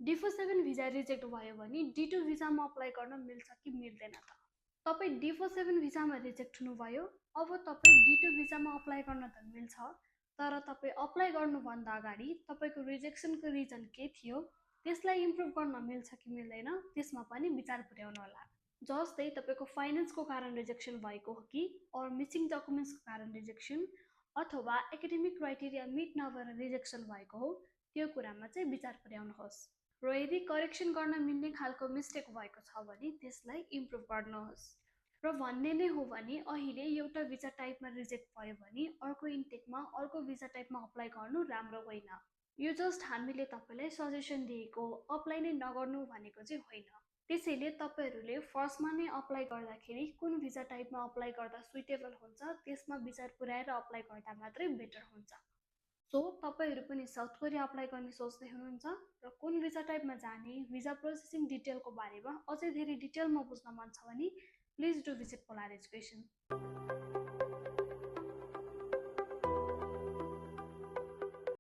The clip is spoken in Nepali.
D47 भिजा रिजेक्ट भयो भने D2 भिजामा अप्लाई गर्न मिल्छ कि मिल्दैन त? तपाईँ D47 भिजामा रिजेक्ट हुनुभयो, अब तपाईँ D2 भिजामा अप्लाई गर्न त मिल्छ, तर तपाईँ अप्लाई गर्नुभन्दा अगाडि तपाईँको रिजेक्सनको रिजन के थियो त्यसलाई इम्प्रुभ गर्न मिल्छ कि मिल्दैन त्यसमा पनि विचार पुर्याउनु होला। जस्तै तपाईँको फाइनेन्सको कारण रिजेक्सन भएको हो कि अर मिसिङ डकुमेन्ट्सको कारण रिजेक्सन अथवा एकाडेमिक क्राइटेरिया मिट नभएर रिजेक्सन भएको हो, त्यो कुरामा चाहिँ विचार पुर्याउनुहोस्। र यदि करेक्सन गर्न मिल्ने खालको मिस्टेक भएको छ भने त्यसलाई इम्प्रुभ गर्नुहोस्। र भन्ने नै हो भने अहिले एउटा भिजा टाइपमा रिजेक्ट भयो भने अर्को इन्टेकमा अर्को भिजा टाइपमा अप्लाई गर्नु राम्रो होइन। यो जस्ट हामीले तपाईँलाई सजेसन दिएको, अप्लाई नै नगर्नु भनेको चाहिँ होइन। त्यसैले तपाईँहरूले फर्स्टमा नै अप्लाई गर्दाखेरि कुन भिजा टाइपमा अप्लाई गर्दा सुइटेबल हुन्छ त्यसमा विचार पुर्याएर अप्लाई गर्दा मात्रै बेटर हुन्छ। सो तपाईँहरू पनि साउथ कोरिया अप्लाई गर्ने सोच्दै हुनुहुन्छ र कुन भिजा टाइपमा जाने, भिजा प्रोसेसिङ डिटेलको बारेमा अझै धेरै डिटेलमा बुझ्न मन छ भने please do visit polar education.